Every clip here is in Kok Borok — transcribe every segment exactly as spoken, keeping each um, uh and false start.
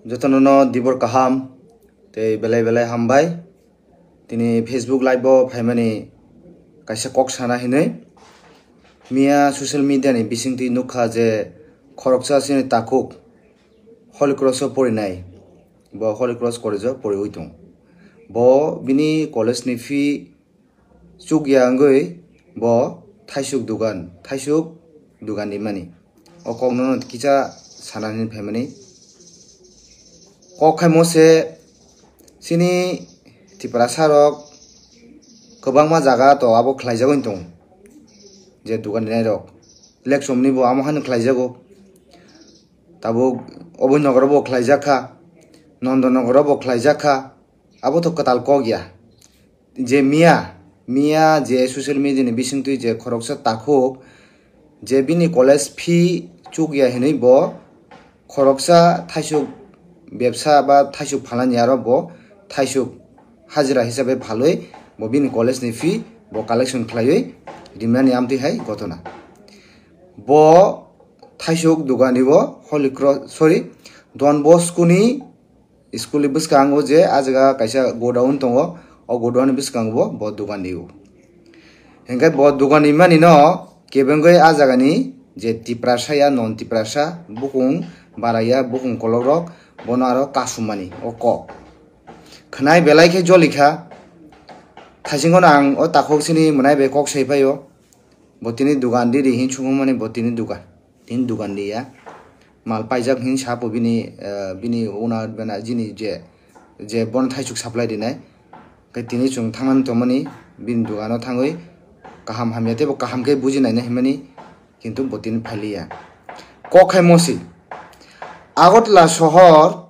Jotono no dibor kaham tei belai belai hambai. Tini Facebook live o phaimani kaisa kok sana hinwi. Miya social media ni bisingtwi nukha je khoroksa chini takhuk Holy Cross o porinai. Bo Holy Cross College o poriwi tong. Bo bini college ni fee chukya wngwi bo thaisuk dugan, thaisuk dugan rimani. O kokno kisa sanani phaimani. Kok khaimo se chini Tiprasa rok kwbangma jaga to abo khlaijagwi tong. Je dugan rinai rok. Election ni bo amo hano khlaijago. Tabuk Oboi Nogoro bo khlaijak kha. Nondon Nogoro bo khlaijak kha. Abo to kwtal kok ya. Je miya, miya je social media ni bisingtwi je khoroksa takhuk, je bini college fee chukya hinwi bo khoroksa thaisuk bebsa ba thaisuk phalani aro bo thaisuk hajira hisabe phalwi bo bini college ni fee bo collection khlaiwi rimani amtwi hai gotona. Bo thaisuk dugani bo Holy Cross, sorry, Don Bosco ni school ni bwskango je ah jaga kaisa godown tongo, o godown ni bwskango bo, bo dugan rio. Hinkhe bo dugan rimani no kebengwi ah jagani je Tiprasa ya non Tiprasa bukung baraya bukung kolok rok bono aro kasumani o kok. Khwnai belai khe jolikha. Thaisingo no ang o takhuk sini mwnai bai kok sai phaio. Bo tini dugan di di hin sungmani bo tini dugan. Tini dugan di ya. Mal paijak hin sapo bini, eh, bini owner bana jini je, je bon thaisuk supply dinai. Khe tini chwng thangmani tongmani bini dugano thangwi kaham hamya tei bo kaham khe buji naina himani kintu bo tini phailiya. Kok hai mosi. Agartala sohor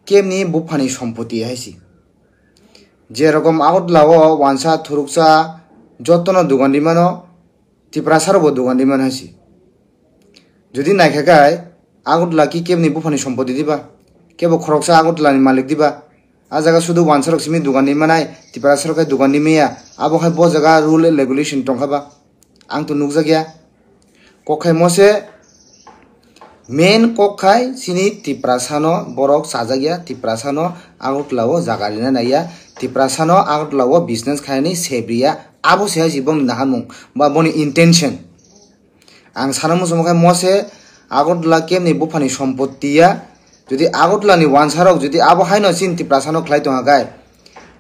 kemni buphani sompoti hai si. Je rokom Agartala o wansa thuruksa jotono dugan rimano, Tiprasa rokbo dugan rimano hai si. Jodi naikha kai Agartala ki kemni buphani sompoti diba, kebo khoroksa Agartala ni malik diba, a jaga sudu wansa rok simi dugan rimanai, Tiprasa rok khai dugan rimaya, abo khai bo jaga rule and regulation tongkha ba? Ang to nukjakya. Kok khai mose main kok khai chini Tiprasa no borok chajakya, Tiprasa no Agartala o jaga rina naiya, Tiprasa no Agartala o business khainani sebriya, abo se hai si boni naharmung ba boni intention. Ang sana muchungo khai mose Agartala kemni buphani sompoti ya, jodi Agartala ni wansa rok jodi abo haino chini Tiprasa no khlai tongkha kai,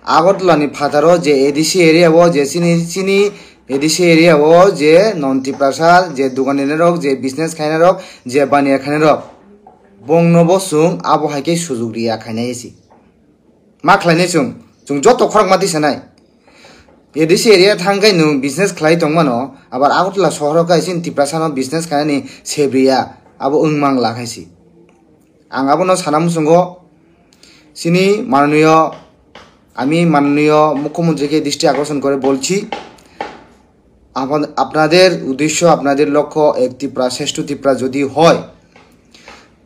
Agartala ni phataro je A D C area o je chini, chini A D C area o je non Tiprasa je dugan rinai rok, je business khainai rok, je baniya khainai rok, bongno bo chwng abo hai khe sujuk riya khainai si. Ma khlainai chwng, chwng joto khorok ma tisanai. A D C area thang kai nwng business khlai tongmano, abar Agartala sohoro kai chini Tiprasa no business khainani sebriya, abo wng mang la khai si. Ang abono sana muchungo, chini manoniyo, ami manoniyo mukhyamantri ke dristi akorshan kore bolchi, apna-, apnader uddeshyo, apnader lokho ek Tripura, shreshtho Tripura jodi hoy,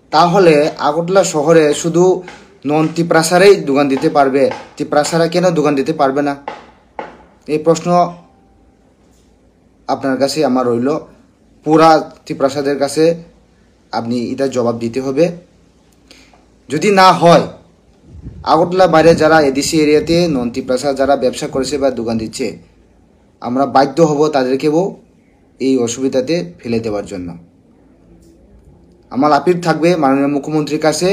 tahole Agartala sohore sudu non Tiprasarei dugan dite parbe, Tiprasara keno dugan dite parbe na? Ei proshno আপনার কাছে আমার রইল, পুরা ত্রিপ্রাসাদের কাছে আপনি এটা জবাব দিতে হবে। যদি না হয়, আগরতলা বাইরে যারা এডিসি এরিয়াতে নন ত্রিপ্রাসা যারা ব্যবসা করেছে বা দোকান দিচ্ছে, আমরা বাধ্য হব তাদেরকেও এই অসুবিধাতে ফেলে দেওয়ার জন্য। আমার আপিল থাকবে মাননীয় মুখ্যমন্ত্রীর কাছে,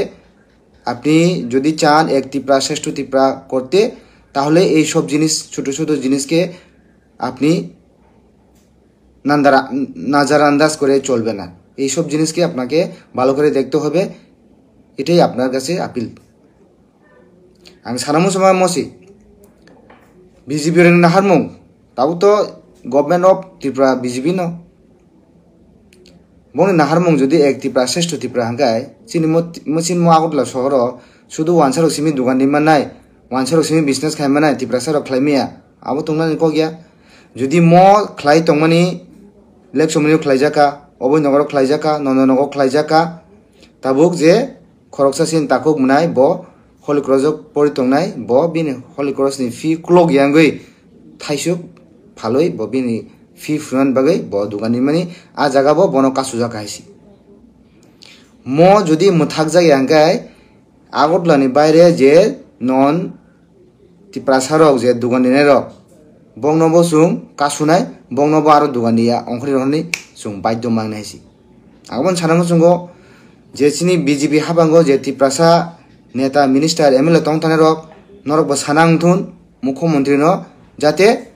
আপনি যদি চান এক ত্রিপুরা শ্রেষ্ঠ ত্রিপুরা করতে, তাহলে এই সব জিনিস, ছোট ছোট জিনিসকে আপনি নান্দারা-, নাজারান্দাজ করে চলবে না। এই সব জিনিসকে আপনাকে ভালো করে দেখতে হবে, এটাই আপনার কাছে appeal. Ang sana muchungo mosi, B J P rokni naharmung, tabuk to Government of Tripura B J P no. Bongni naharmung jodi ek Tripura, shreshtho Tripura hwnkhe, chini mo, mo, chini mo Agartala sohoro sudu wansa rok simi dugan rimannai, wansa rok simi business khaimannai, Tiprasa rok khlaimaya, abo tongnani kok ya. Jodi mo khlai tongmani, Lake Somoni o khlaijakha, Oboi Nogoro khlaijakha, Nondon Nogo khlaijakha, tabuk je khoroksa sin takhuk mwnai bo Holy Cross o pori tongnai, bo bini Holy Cross ni fee klok yangwi thaisuk phalwi bo bini fee phunani bagwi bo dugan rimani, a jaga bo bono kasujak hai si. Mo jodi mwthakjak ya hwnkhe Agartala ni baire je non Tiprasa rok je dugan dinai rok, bongno bo chwng kasunai, bongno bo aro dugan diya ongkhorwi rok hinwi chwng baidhyo mangnai si. Aboni sana muchungo je chini B J P habango je Tiprasa neta, minister, M L A tong thani rok, norok bo sana wngthun mukhyamantri no, jate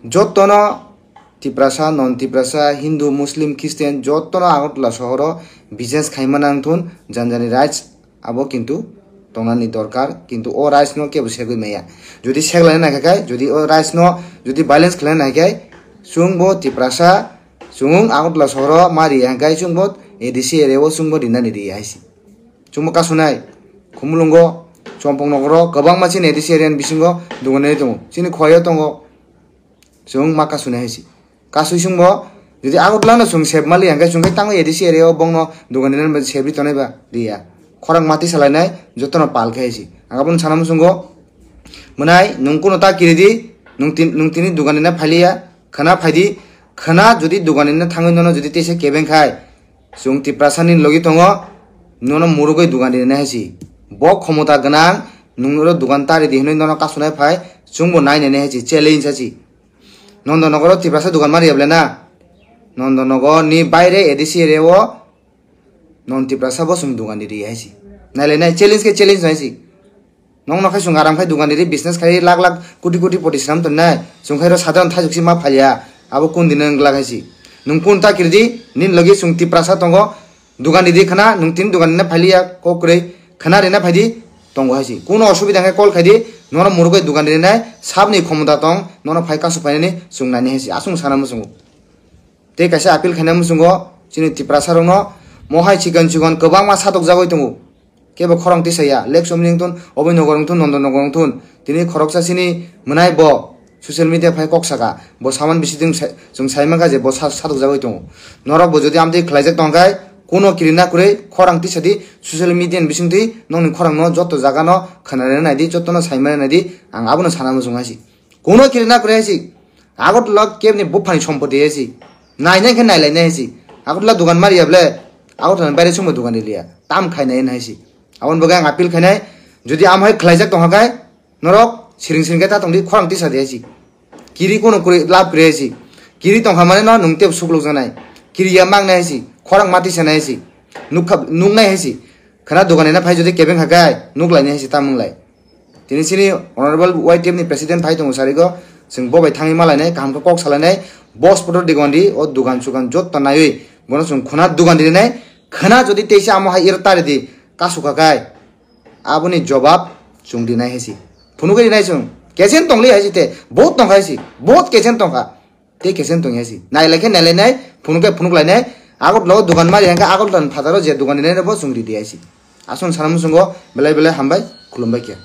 jottono Tiprasa, non Tiprasa, Hindu, Muslim, Christian jottono Agartala sohoro business khaima nangthun, janjani rights abo kintu tongnani dorkar, kintu o rights no kebo segwi maya. Jodi seglaina naikha khai, jodi o rights no jodi balance khlaina naikhai, chwngbo Tiprasa, chwng Agartala sohoro ma riya hwnkhe chwngbo A D C area o chwngbo rinani riya haisi. Chwngbo kasunai, Khumulwngo, Chompong nogoro kwbangma chini A D C area ni bisingo dugan tongo, chini Khowai o tongo. Chwng ma kasuni hai si. Kasui chwngbo, jodi Agartala no chwng sep mali hwnkhe chwng khe tango A D C area o bongno dugan dinani sep ri tonai ba riya. Khorang mati salainai jotono pal khe hai si. Ang abono sana muchungo, mwnai nwng kuno ta kiri di, nwng tin-, nwng tini dugan dina phailiya, khwna phaidi, khwna jodi dugan dina thangwi nono jodi teisa kebeng khai, chwng Tiprasa ni logi tongo, nono murugwi dugan dinai hai si. Bo khomota gwnang, nwng oro dugan tari di hinwi nono kasunai phai, chwngbo nainai hai si, challenge hai si. Nondonogoro Tiprasa dugan mari yablena. Nondonogor ni baire A D C area o non Tiprasa bo chwng dugan di ri hai si. Nailai nai challenge khe challenge nai si. Nong no khai chwng aram khai dugan di ri business khai lakh lakh koti koti poti swnam ton nai. Chwng khai ro sadharon thajwk si ma phalya. Abo kun din wng glak hai si. Nwng kun ta kiri di, nin logi chwng Tiprasa tongo. Dugan di di khwna, nwng tini dugan dina phailiya kok kwrwi khwna rina phaidi tongo hai si. Kuno osubida hwnkhe call khai di, nono murugwi dugan rinai, sabni khomota tong, nono phai kasu phainani chwng nani hai si. Aswng sana muchungo. Tei kaisa appeal khaina muchungo, chini Tiprasa rokno mohai chikon chikon kwbangma satok jagwi tongo. Kebo khorang tisaya, Lake Somni wngthun, Oboi Nogor wngthun, Nondon Nogor wngthun, tini khoroksa chini mwnai bo social media phai kok saka, bo saman bisi chwng sai-, chwng sai mankha je bo sa-, satok jagwi tongo. Norok bo jodi amtwi khlaijak tongkha, kuno kirina kwrwi khorang tisadi social media ni bisingtwi nokni khorang no joto jaga no khwnarina naidi, joto no saimana naidi, ang abono sana muchung hai si. Kuno kirina kwrwi hai si. Agartala kebni buphani sompoti hai si. Nainai khe nailainai hai si. Agartala dugan mari ya ble. Agartala ni baire chwngbo dugan riliya. Tam khainai hai si. Aboni bagwi ang appeal khainai. Jodi amo hai khlaijak tongkha khai, norok siring siring khe ta tongdi, khorang tisa di hai si. Kiri kuno kwrwi lab kwrwi hai si. Kiri tongkha mane no nwng tebo sukluk janai. Kiri ya mangnai hai si. Khorang mati sanai hai si. Nukha, nuknai hai si. Khwna dugan ina phai jodi kebeng kha khai, nuklainai hai si ta munglai. Tini chini Honorable Y T F ni President phai tongo sarigo, chwng bo bai thangwi malainai, kaham khe kok salainai, boss photo digon di, o dugan sugan jotto naiwi, bono chwng khwna dugan rinai, khwna jodi teisa amo hai iro tari di, kasu kha khai, aboni jobab chwng rinai hai si. Phunugwi rinai chwng, kesen tongli hai si te, bohut tongkha hai si, bohut kesen tongkha. Tei kesen tongya si. Nailai khe nailai nai, phunuk khe phunuk lai nai. Agartala o dugan mari hwnkhe Agartala ni phataro je dugan rinai rokbo chwng ridi hai si. Aswng sana muchungo belai belai hambai, khulumbai khe.